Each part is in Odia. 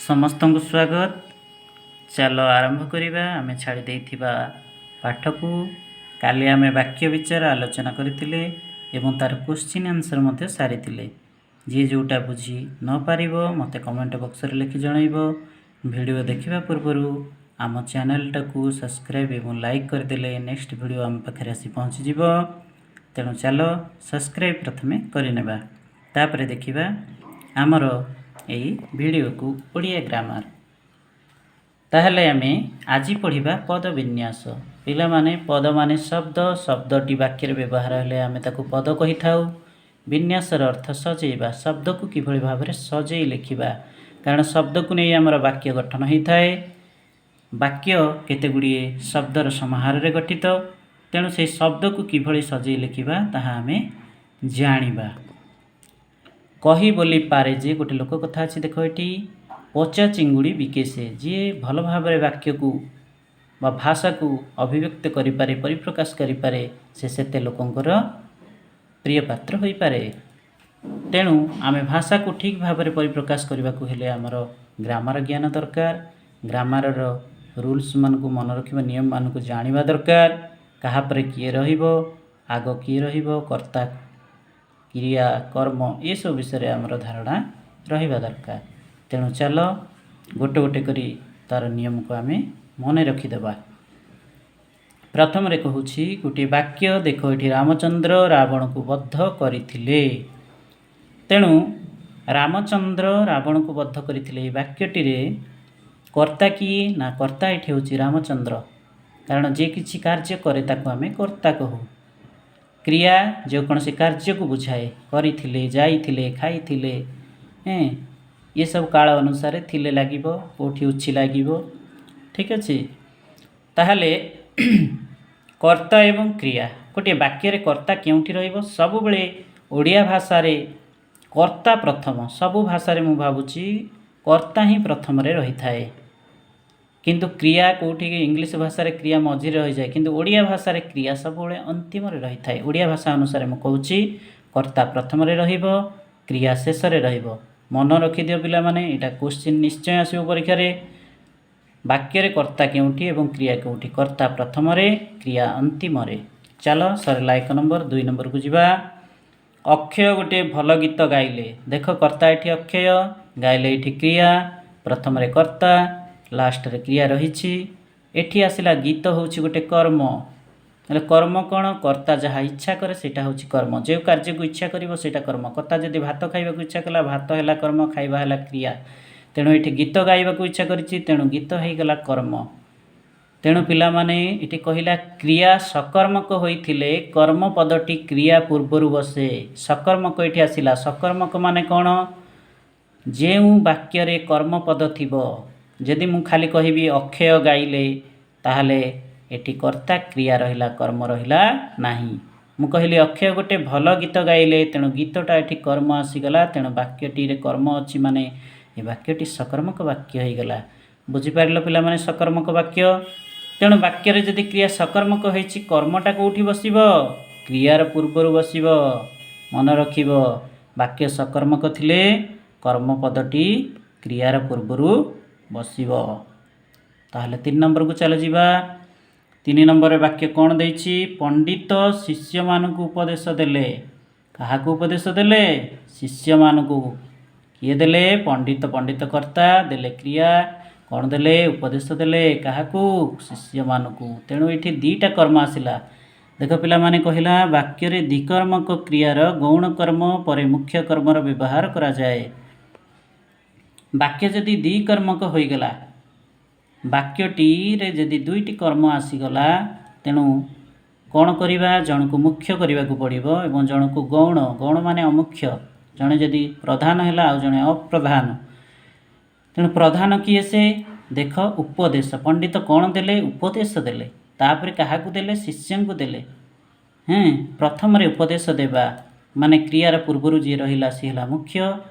ସମସ୍ତଙ୍କୁ ସ୍ୱାଗତ। ଚାଲ ଆରମ୍ଭ କରିବା ଆମେ ଛାଡ଼ି ଦେଇଥିବା ପାଠକୁ। କାଲି ଆମେ ବାକ୍ୟ ବିଚାର ଆଲୋଚନା କରିଥିଲେ ଏବଂ ତା'ର କୋଶ୍ଚିନ୍ ଆନ୍ସର୍ ମଧ୍ୟ ସାରିଥିଲେ। ଯିଏ ଯେଉଁଟା ବୁଝି ନ ପାରିବ, ମୋତେ କମେଣ୍ଟ ବକ୍ସରେ ଲେଖି ଜଣାଇବ। ଭିଡ଼ିଓ ଦେଖିବା ପୂର୍ବରୁ ଆମ ଚ୍ୟାନେଲଟାକୁ ସବସ୍କ୍ରାଇବ୍ ଏବଂ ଲାଇକ୍ କରିଦେଲେ ନେକ୍ସଟ ଭିଡ଼ିଓ ଆମ ପାଖରେ ଆସି ପହଞ୍ଚିଯିବ। ତେଣୁ ଚାଲ ସବସ୍କ୍ରାଇବ୍ ପ୍ରଥମେ କରିନେବା, ତାପରେ ଦେଖିବା ଆମର ଏଇ ଭିଡ଼ିଓକୁ, ଓଡ଼ିଆ ଗ୍ରାମାର। ତାହେଲେ ଆମେ ଆଜି ପଢ଼ିବା ପଦ ବିନ୍ୟାସ। ପିଲାମାନେ, ପଦ ମାନେ ଶବ୍ଦ। ଶବ୍ଦଟି ବାକ୍ୟରେ ବ୍ୟବହାର ହେଲେ ଆମେ ତାକୁ ପଦ କହିଥାଉ। ବିନ୍ୟାସର ଅର୍ଥ ସଜେଇବା, ଶବ୍ଦକୁ କିଭଳି ଭାବରେ ସଜେଇ ଲେଖିବା, କାରଣ ଶବ୍ଦକୁ ନେଇ ଆମର ବାକ୍ୟ ଗଠନ ହୋଇଥାଏ। ବାକ୍ୟ କେତେ ଗୁଡ଼ିଏ ଶବ୍ଦର ସମାହାରରେ ଗଠିତ। ତେଣୁ ସେଇ ଶବ୍ଦକୁ କିଭଳି ସଜେଇ ଲେଖିବା, ତାହା ଆମେ ଜାଣିବା। କହି ବୋଲି ପାରେ ଯେ, ଗୋଟେ ଲୋକ କଥା ଅଛି। ଦେଖ ଏଠି, ପଚା ଚିଙ୍ଗୁଡ଼ି ବିକେ ସେ। ଯିଏ ଭଲ ଭାବରେ ବାକ୍ୟକୁ ବା ଭାଷାକୁ ଅଭିବ୍ୟକ୍ତ କରିପାରେ, ପରିପ୍ରକାଶ କରିପାରେ, ସେ ସେତେ ଲୋକଙ୍କର ପ୍ରିୟ ପାତ୍ର ହୋଇପାରେ। ତେଣୁ ଆମେ ଭାଷାକୁ ଠିକ୍ ଭାବରେ ପରିପ୍ରକାଶ କରିବାକୁ ହେଲେ ଆମର ଗ୍ରାମାର ଜ୍ଞାନ ଦରକାର। ଗ୍ରାମାରର ରୁଲ୍ସ ମାନଙ୍କୁ ମନେ ରଖିବା, ନିୟମମାନଙ୍କୁ ଜାଣିବା ଦରକାର। କାହା ପରେ କିଏ ରହିବ, ଆଗ କିଏ ରହିବ, କର୍ତ୍ତା, କ୍ରିୟା, କର୍ମ, ଏସବୁ ବିଷୟରେ ଆମର ଧାରଣା ରହିବା ଦରକାର। ତେଣୁ ଚାଲ ଗୋଟେ ଗୋଟେ କରି ତା'ର ନିୟମକୁ ଆମେ ମନେ ରଖିଦେବା। ପ୍ରଥମରେ କହୁଛି ଗୋଟିଏ ବାକ୍ୟ। ଦେଖ ଏଠି, ରାମଚନ୍ଦ୍ର ରାବଣକୁ ବଦ୍ଧ କରିଥିଲେ। ତେଣୁ ରାମଚନ୍ଦ୍ର ରାବଣକୁ ବଦ୍ଧ କରିଥିଲେ, ଏହି ବାକ୍ୟଟିରେ କର୍ତ୍ତା କିଏ ନା କର୍ତ୍ତା ଏଠି ହେଉଛି ରାମଚନ୍ଦ୍ର, କାରଣ ଯିଏ କିଛି କାର୍ଯ୍ୟ କରେ ତାକୁ ଆମେ କର୍ତ୍ତା କହୁ। କ୍ରିୟା ଯେକୌଣସି କାର୍ଯ୍ୟକୁ ବୁଝାଏ। କରିଥିଲେ, ଯାଇଥିଲେ, ଖାଇଥିଲେ, ଏଁ ଏସବୁ କାଳ ଅନୁସାରେ ଥିଲେ ଲାଗିବ, କେଉଁଠି ଅଛି ଲାଗିବ। ଠିକ୍ ଅଛି। ତାହେଲେ କର୍ତ୍ତା ଏବଂ କ୍ରିୟା, ଗୋଟିଏ ବାକ୍ୟରେ କର୍ତ୍ତା କେଉଁଠି ରହିବ? ସବୁବେଳେ ଓଡ଼ିଆ ଭାଷାରେ କର୍ତ୍ତା ପ୍ରଥମ। ସବୁ ଭାଷାରେ ମୁଁ ଭାବୁଛି କର୍ତ୍ତା ହିଁ ପ୍ରଥମରେ ରହିଥାଏ। କିନ୍ତୁ କ୍ରିୟା କେଉଁଠି, ଇଂଲିଶ ଭାଷାରେ କ୍ରିୟା ମଝିରେ ରହିଯାଏ, କିନ୍ତୁ ଓଡ଼ିଆ ଭାଷାରେ କ୍ରିୟା ସବୁବେଳେ ଅନ୍ତିମରେ ରହିଥାଏ। ଓଡ଼ିଆ ଭାଷା ଅନୁସାରେ ମୁଁ କହୁଛି, କର୍ତ୍ତା ପ୍ରଥମରେ ରହିବ, କ୍ରିୟା ଶେଷରେ ରହିବ। ମନ ରଖିଦିଅ ପିଲାମାନେ, ଏଇଟା କୋଶ୍ଚିନ୍ ନିଶ୍ଚୟ ଆସିବ ପରୀକ୍ଷାରେ। ବାକ୍ୟରେ କର୍ତ୍ତା କେଉଁଠି ଏବଂ କ୍ରିୟା କେଉଁଠି? କର୍ତ୍ତା ପ୍ରଥମରେ, କ୍ରିୟା ଅନ୍ତିମରେ। ଚାଲ, ସରିଲା ଏକ ନମ୍ବର। ଦୁଇ ନମ୍ବରକୁ ଯିବା। ଅକ୍ଷୟ ଗୋଟିଏ ଭଲ ଗୀତ ଗାଇଲେ। ଦେଖ, କର୍ତ୍ତା ଏଠି ଅକ୍ଷୟ, ଗାଇଲେ ଏଠି କ୍ରିୟା। ପ୍ରଥମରେ କର୍ତ୍ତା, ଲାଷ୍ଟରେ କ୍ରିୟା ରହିଛି। ଏଠି ଆସିଲା ଗୀତ ହେଉଛି ଗୋଟେ କର୍ମ। ହେଲେ କର୍ମ କ'ଣ? କର୍ତ୍ତା ଯାହା ଇଚ୍ଛା କରେ, ସେଇଟା ହେଉଛି କର୍ମ। ଯେଉଁ କାର୍ଯ୍ୟକୁ ଇଚ୍ଛା କରିବ, ସେଇଟା କର୍ମ। କର୍ତ୍ତା ଯଦି ଭାତ ଖାଇବାକୁ ଇଚ୍ଛା କଲା, ଭାତ ହେଲା କର୍ମ, ଖାଇବା ହେଲା କ୍ରିୟା। ତେଣୁ ଏଠି ଗୀତ ଗାଇବାକୁ ଇଚ୍ଛା କରିଛି, ତେଣୁ ଗୀତ ହେଇଗଲା କର୍ମ। ତେଣୁ ପିଲାମାନେ, ଏଠି କହିଲା କ୍ରିୟା ସକର୍ମକ ହୋଇଥିଲେ କର୍ମ ପଦଟି କ୍ରିୟା ପୂର୍ବରୁ ବସେ। ସକର୍ମକ ଏଠି ଆସିଲା। ସକର୍ମକ ମାନେ କ'ଣ? ଯେଉଁ ବାକ୍ୟରେ କର୍ମପଦ ଥିବ। ଯଦି ମୁଁ ଖାଲି କହିବି ଅକ୍ଷୟ ଗାଇଲେ, ତାହେଲେ ଏଠି କର୍ତ୍ତା, କ୍ରିୟା ରହିଲା, କର୍ମ ରହିଲା ନାହିଁ। ମୁଁ କହିଲି ଅକ୍ଷୟ ଗୋଟେ ଭଲ ଗୀତ ଗାଇଲେ, ତେଣୁ ଗୀତଟା ଏଠି କର୍ମ ଆସିଗଲା। ତେଣୁ ବାକ୍ୟଟିରେ କର୍ମ ଅଛି, ମାନେ ଏ ବାକ୍ୟଟି ସକର୍ମକ ବାକ୍ୟ ହେଇଗଲା। ବୁଝିପାରିଲ ପିଲାମାନେ, ସକର୍ମକ ବାକ୍ୟ? ତେଣୁ ବାକ୍ୟରେ ଯଦି କ୍ରିୟା ସକର୍ମକ ହେଇଛି, କର୍ମଟା କେଉଁଠି ବସିବ? କ୍ରିୟାର ପୂର୍ବରୁ ବସିବ। ମନେ ରଖିବ, ବାକ୍ୟ ସକର୍ମକ ଥିଲେ କର୍ମପଦଟି କ୍ରିୟାର ପୂର୍ବରୁ ବସିବ। ତାହେଲେ ତିନି ନମ୍ବରକୁ ଚାଲିଯିବା। ତିନି ନମ୍ବରରେ ବାକ୍ୟ କ'ଣ ଦେଇଛି? ପଣ୍ଡିତ ଶିଷ୍ୟମାନଙ୍କୁ ଉପଦେଶ ଦେଲେ। କାହାକୁ ଉପଦେଶ ଦେଲେ? ଶିଷ୍ୟମାନଙ୍କୁ। କିଏ ଦେଲେ? ପଣ୍ଡିତ। ପଣ୍ଡିତ କର୍ତ୍ତା, ଦେଲେ କ୍ରିୟା। କ'ଣ ଦେଲେ? ଉପଦେଶ ଦେଲେ। କାହାକୁ? ଶିଷ୍ୟମାନଙ୍କୁ। ତେଣୁ ଏଠି ଦୁଇଟା କର୍ମ ଆସିଲା। ଦେଖ ପିଲାମାନେ, କହିଲା ବାକ୍ୟରେ ଦ୍ୱିକର୍ମକ କ୍ରିୟାର ଗୌଣ କର୍ମ ପରେ ମୁଖ୍ୟ କର୍ମର ବ୍ୟବହାର କରାଯାଏ। ବାକ୍ୟ ଯଦି ଦ୍ୱିକର୍ମକ ହୋଇଗଲା, ବାକ୍ୟଟିରେ ଯଦି ଦୁଇଟି କର୍ମ ଆସିଗଲା, ତେଣୁ କ'ଣ କରିବା? ଜଣକୁ ମୁଖ୍ୟ କରିବାକୁ ପଡ଼ିବ ଏବଂ ଜଣକୁ ଗୌଣ। ଗୌଣ ମାନେ ଅମୁଖ୍ୟ। ଜଣେ ଯଦି ପ୍ରଧାନ ହେଲା, ଆଉ ଜଣେ ଅପ୍ରଧାନ। ତେଣୁ ପ୍ରଧାନ କିଏ ସେ? ଦେଖ, ଉପଦେଶ। ପଣ୍ଡିତ କ'ଣ ଦେଲେ? ଉପଦେଶ ଦେଲେ। ତାପରେ କାହାକୁ ଦେଲେ? ଶିଷ୍ୟଙ୍କୁ ଦେଲେ। ପ୍ରଥମରେ ଉପଦେଶ ଦେବା ମାନେ କ୍ରିୟାର ପୂର୍ବରୁ ଯିଏ ରହିଲା, ସିଏ ହେଲା ମୁଖ୍ୟ।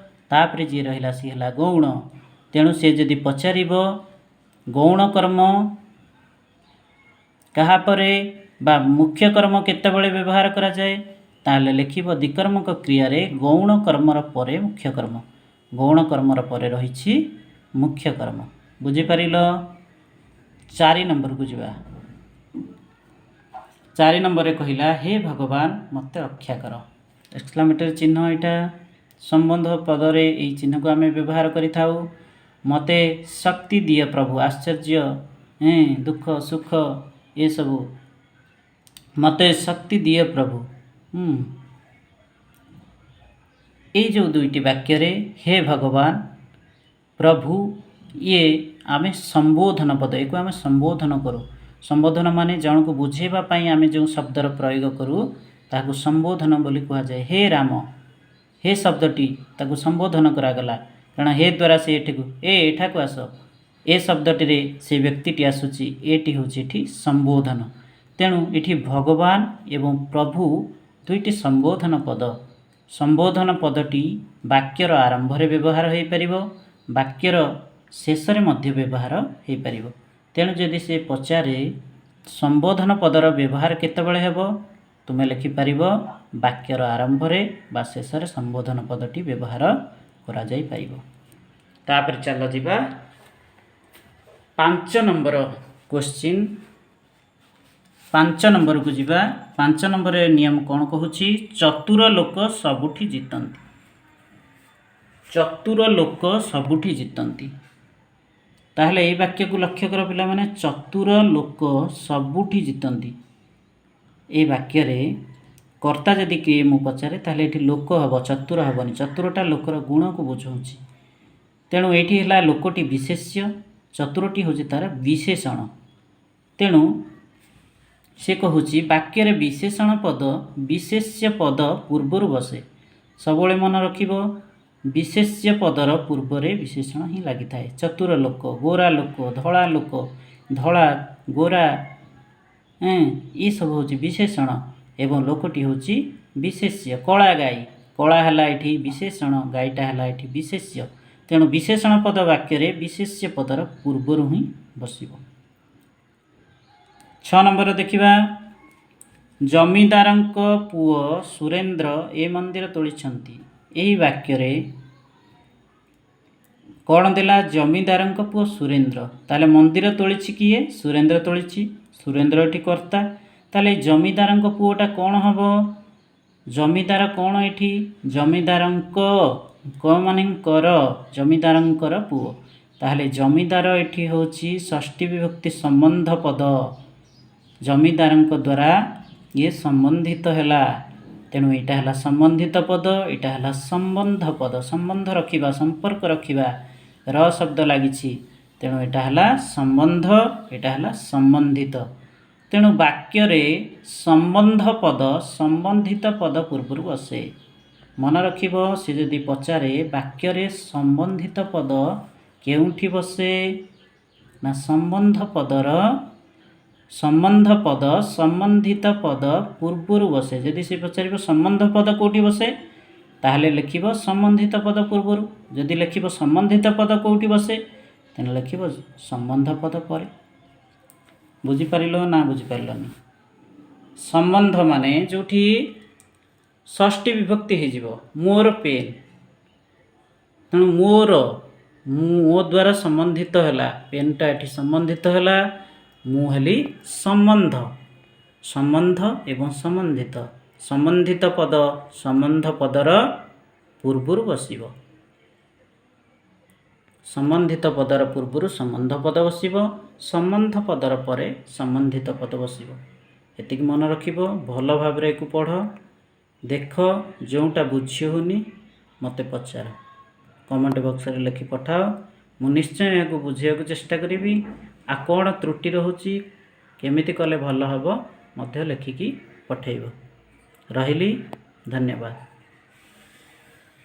ତାପରେ ଯିଏ ରହିଲା, ସିଏ ହେଲା ଗୌଣ। ତେଣୁ ସେ ଯଦି ପଚାରିବ ଗୌଣ କର୍ମ କାହା ପରେ ବା ମୁଖ୍ୟ କର୍ମ କେତେବେଳେ ବ୍ୟବହାର କରାଯାଏ, ତାହେଲେ ଲେଖିବ ଦ୍ୱିକର୍ମକ କ୍ରିୟାରେ ଗୌଣ କର୍ମର ପରେ ମୁଖ୍ୟ କର୍ମ। ଗୌଣ କର୍ମର ପରେ ରହିଛି ମୁଖ୍ୟ କର୍ମ। ବୁଝିପାରିଲ? 4 ନମ୍ବରକୁ ଯିବା। 4 ନମ୍ବରରେ କହିଲା, ହେ ଭଗବାନ, ମୋତେ ରକ୍ଷା କର। ଏକ୍ସକ୍ଲାମେଟରୀ ଚିହ୍ନ ଏଇଟା। ସମ୍ବନ୍ଧ ପଦରେ ଏଇ ଚିହ୍ନକୁ ଆମେ ବ୍ୟବହାର କରିଥାଉ। ମୋତେ ଶକ୍ତି ଦିଅ ପ୍ରଭୁ। ଆଶ୍ଚର୍ଯ୍ୟ, ଦୁଃଖ, ସୁଖ ଏସବୁ। ମୋତେ ଶକ୍ତି ଦିଅ ପ୍ରଭୁ। ଏଇ ଯେଉଁ ଦୁଇଟି ବାକ୍ୟରେ ହେ ଭଗବାନ, ପ୍ରଭୁ, ଇଏ ଆମେ ସମ୍ବୋଧନ ପଦ। ଏକୁ ଆମେ ସମ୍ବୋଧନ କରୁ। ସମ୍ବୋଧନ ମାନେ ଜଣକୁ ବୁଝେଇବା ପାଇଁ ଆମେ ଯେଉଁ ଶବ୍ଦର ପ୍ରୟୋଗ କରୁ, ତାହାକୁ ସମ୍ବୋଧନ ବୋଲି କୁହାଯାଏ। ହେ ରାମ, ହେ ଶବ୍ଦଟି ତାକୁ ସମ୍ବୋଧନ କରାଗଲା, କାରଣ ହେ ଦ୍ୱାରା ସେ ଏଠିକୁ, ଏ ଏଠାକୁ ଆସ, ଏ ଶବ୍ଦଟିରେ ସେ ବ୍ୟକ୍ତିଟି ଆସୁଛି। ଏଟି ହେଉଛି ଏଠି ସମ୍ବୋଧନ। ତେଣୁ ଏଠି ଭଗବାନ ଏବଂ ପ୍ରଭୁ ଦୁଇଟି ସମ୍ବୋଧନ ପଦ। ସମ୍ବୋଧନ ପଦଟି ବାକ୍ୟର ଆରମ୍ଭରେ ବ୍ୟବହାର ହୋଇପାରିବ, ବାକ୍ୟର ଶେଷରେ ମଧ୍ୟ ବ୍ୟବହାର ହୋଇପାରିବ। ତେଣୁ ଯଦି ସେ ପଚାରେ ସମ୍ବୋଧନ ପଦର ବ୍ୟବହାର କେତେବେଳେ ହେବ, ତୁମେ ଲେଖିପାରିବ ବାକ୍ୟର ଆରମ୍ଭରେ ବା ଶେଷରେ ସମ୍ବୋଧନ ପଦଟି ବ୍ୟବହାର କରାଯାଇପାରିବ। ତାପରେ ଚାଲ ଯିବା 5 ନମ୍ବର କୋଶ୍ଚିନ୍। 5 ନମ୍ବରକୁ ଯିବା। 5 ନମ୍ବରରେ ନିୟମ କ'ଣ କହୁଛି? ଚତୁର ଲୋକ ସବୁଠି ଜିତନ୍ତି। ଚତୁର ଲୋକ ସବୁଠି ଜିତନ୍ତି। ତାହେଲେ ଏଇ ବାକ୍ୟକୁ ଲକ୍ଷ୍ୟ କର ପିଲାମାନେ। ଚତୁର ଲୋକ ସବୁଠି ଜିତନ୍ତି। ଏଇ ବାକ୍ୟରେ କର୍ତ୍ତା ଯଦି କିଏ ମୁଁ ପଚାରେ, ତାହେଲେ ଏଠି ଲୋକ ହେବ, ଚତୁର ହେବନି। ଚତୁରଟା ଲୋକର ଗୁଣକୁ ବୁଝାଉଛି। ତେଣୁ ଏଇଠି ହେଲା ଲୋକଟି ବିଶେଷ୍ୟ, ଚତୁରଟି ହେଉଛି ତା'ର ବିଶେଷଣ। ତେଣୁ ସେ କହୁଛି, ବାକ୍ୟରେ ବିଶେଷଣ ପଦ ବିଶେଷ୍ୟ ପଦ ପୂର୍ବରୁ ବସେ। ସବୁବେଳେ ମନେ ରଖିବ, ବିଶେଷ୍ୟ ପଦର ପୂର୍ବରେ ବିଶେଷଣ ହିଁ ଲାଗିଥାଏ। ଚତୁର ଲୋକ, ଗୋରା ଲୋକ, ଧଳା ଲୋକ, ଧଳା, ଗୋରା, ଏସବୁ ହେଉଛି ବିଶେଷଣ ଏବଂ ଲୋକଟି ହେଉଛି ବିଶେଷ୍ୟ। କଳା ଗାଈ, କଳା ହେଲା ଏଠି ବିଶେଷଣ, ଗାଈଟା ହେଲା ଏଠି ବିଶେଷ୍ୟ। ତେଣୁ ବିଶେଷଣ ପଦ ବାକ୍ୟରେ ବିଶେଷ୍ୟ ପଦର ପୂର୍ବରୁ ହିଁ ବସିବ। 6 ନମ୍ବର ଦେଖିବା। ଜମିଦାରଙ୍କ ପୁଅ ସୁରେନ୍ଦ୍ର ଏ ମନ୍ଦିର ତୋଳିଛନ୍ତି। ଏହି ବାକ୍ୟରେ କ'ଣ ଦେଲା? ଜମିଦାରଙ୍କ ପୁଅ ସୁରେନ୍ଦ୍ର। ତାହେଲେ ମନ୍ଦିର ତୋଳିଛି କିଏ? ସୁରେନ୍ଦ୍ର ତୋଳିଛି। ସୁରେନ୍ଦ୍ର ଏଠି କର୍ତ୍ତା। ତାହେଲେ ଜମିଦାରଙ୍କ ପୁଅଟା କ'ଣ ହେବ? ଜମିଦାର କ'ଣ ଏଠି? ଜମିଦାରଙ୍କ, ଙ୍କ ମାନେ ଙ୍କର, ଜମିଦାରଙ୍କର ପୁଅ। ତାହେଲେ ଜମିଦାର ଏଠି ହେଉଛି ଷଷ୍ଠୀ ବିଭକ୍ତି ସମ୍ବନ୍ଧ ପଦ। ଜମିଦାରଙ୍କ ଦ୍ୱାରା ଇଏ ସମ୍ବନ୍ଧିତ ହେଲା। ତେଣୁ ଏଇଟା ହେଲା ସମ୍ବନ୍ଧିତ ପଦ, ଏଇଟା ହେଲା ସମ୍ବନ୍ଧ ପଦ। ସମ୍ବନ୍ଧ ରଖିବା, ସମ୍ପର୍କ ରଖିବା, ର ଶବ୍ଦ ଲାଗିଛି। ତେଣୁ ଏଇଟା ହେଲା ସମ୍ବନ୍ଧ, ଏଇଟା ହେଲା ସମ୍ବନ୍ଧିତ। ତେଣୁ ବାକ୍ୟରେ ସମ୍ବନ୍ଧ ପଦ ସମ୍ବନ୍ଧିତ ପଦ ପୂର୍ବରୁ ବସେ। ମନେ ରଖିବ, ସେ ଯଦି ପଚାରେ ବାକ୍ୟରେ ସମ୍ବନ୍ଧିତ ପଦ କେଉଁଠି ବସେ, ନା ସମ୍ବନ୍ଧ ପଦର, ସମ୍ବନ୍ଧ ପଦ ସମ୍ବନ୍ଧିତ ପଦ ପୂର୍ବରୁ ବସେ। ଯଦି ସେ ପଚାରିବ ସମ୍ବନ୍ଧ ପଦ କେଉଁଠି ବସେ, ତାହେଲେ ଲେଖିବ ସମ୍ବନ୍ଧିତ ପଦ ପୂର୍ବରୁ। ଯଦି ଲେଖିବ ସମ୍ବନ୍ଧିତ ପଦ କେଉଁଠି ବସେ, ତେଣୁ ଲେଖିବ ସମ୍ବନ୍ଧ ପଦ ପରେ। ବୁଝିପାରିଲ ନା ବୁଝିପାରିଲନି? ସମ୍ବନ୍ଧ ମାନେ ଯେଉଁଠି ଷଷ୍ଠୀ ବିଭକ୍ତି ହେଇଯିବ। ମୋର ପେନ୍, ତେଣୁ ମୋର, ମୁଁ, ମୋ ଦ୍ୱାରା ସମ୍ବନ୍ଧିତ ହେଲା। ପେନ୍ଟା ଏଠି ସମ୍ବନ୍ଧିତ ହେଲା, ମୁଁ ହେଲି ସମ୍ବନ୍ଧ। ସମ୍ବନ୍ଧ ଏବଂ ସମ୍ବନ୍ଧିତ। ସମ୍ବନ୍ଧିତ ପଦ ସମ୍ବନ୍ଧ ପଦର ପୂର୍ବରୁ ବସିବ। ସମ୍ବନ୍ଧିତ ପଦର ପୂର୍ବରୁ ସମ୍ବନ୍ଧ ପଦ ବସିବ, ସମ୍ବନ୍ଧ ପଦର ପରେ ସମ୍ବନ୍ଧିତ ପଦ ବସିବ। ଏତିକି ମନେ ରଖିବ। ଭଲ ଭାବରେ ଏକୁ ପଢ଼, ଦେଖ। ଯେଉଁଟା ବୁଝି ହେଉନି ମୋତେ ପଚାର, କମେଣ୍ଟ ବକ୍ସରେ ଲେଖି ପଠାଅ। ମୁଁ ନିଶ୍ଚୟ ଏହାକୁ ବୁଝିବାକୁ ଚେଷ୍ଟା କରିବି। ଆଉ କ'ଣ ତ୍ରୁଟି ରହୁଛି, କେମିତି କଲେ ଭଲ ହେବ ମଧ୍ୟ ଲେଖିକି ପଠାଇବ। ରହିଲି, ଧନ୍ୟବାଦ।